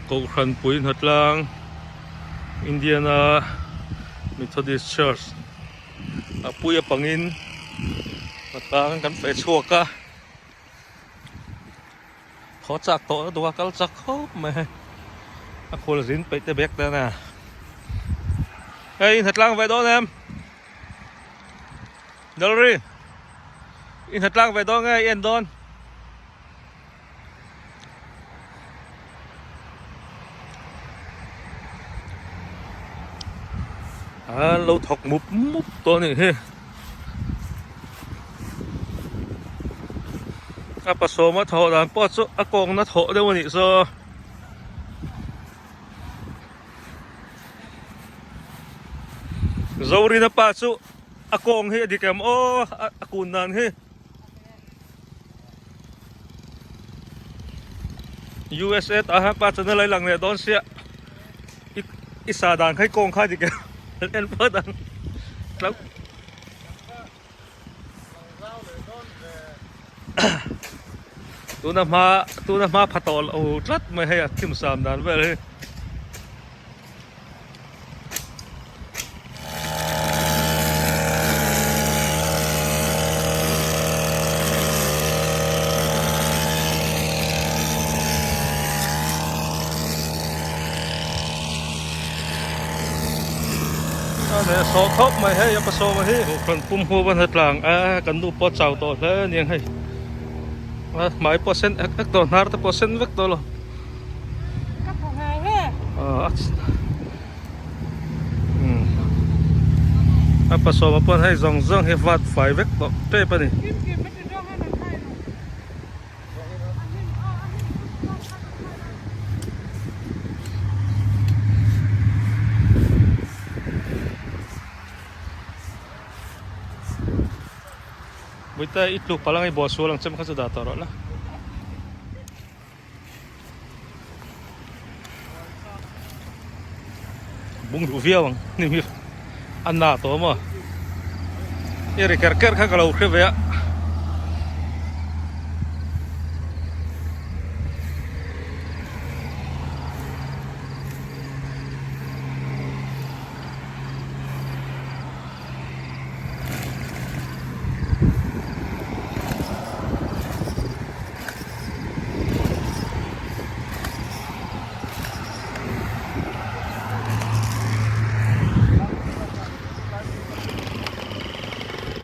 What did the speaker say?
Kohhran pui hnatlang Indiana Methodist Church a pui a pangin hnatlang kan feh chhuak a thaw chak tawh na duh a kal chak khawp mai hei a khual zin peih te bag te a nia hei hnatlang ve dawn em Gallery i hnatlang ve dawn nge i en dawn. An lo thawk mup mup tawh a nih hi a pasawma thawh dan pawh chu a kawngna thawh deuh a nih saw Zorina pa chu a kawng hi a dik em aw a kun dan hi. USA tah hian pa channel a i lang leh dawn sia i i sa dan kha i kawng kha dik em en phawt ang tlo tuna hma tuna hma pha tawh lo tlat mai hei a thim sam dan vel hi. Sawh khawp mai hei a pasawm a hi kohhran pum huap a hnatlang a kan nu pawh a chau tawh hle a niang hei a hmai pawh a sen ek ek tawh hnar te pawh a sen vek tawh lo. Ka phu nge nge. A pasawma pawn hei zawng zawng hi vat fai vek tawh tep a ni. Muita i tluk palang i bual sual ang chem kha chu dah tawh rawh la. Bung duh viau ang ni mi a na tawh maw i ri ker ker kha ka lo hre ve a.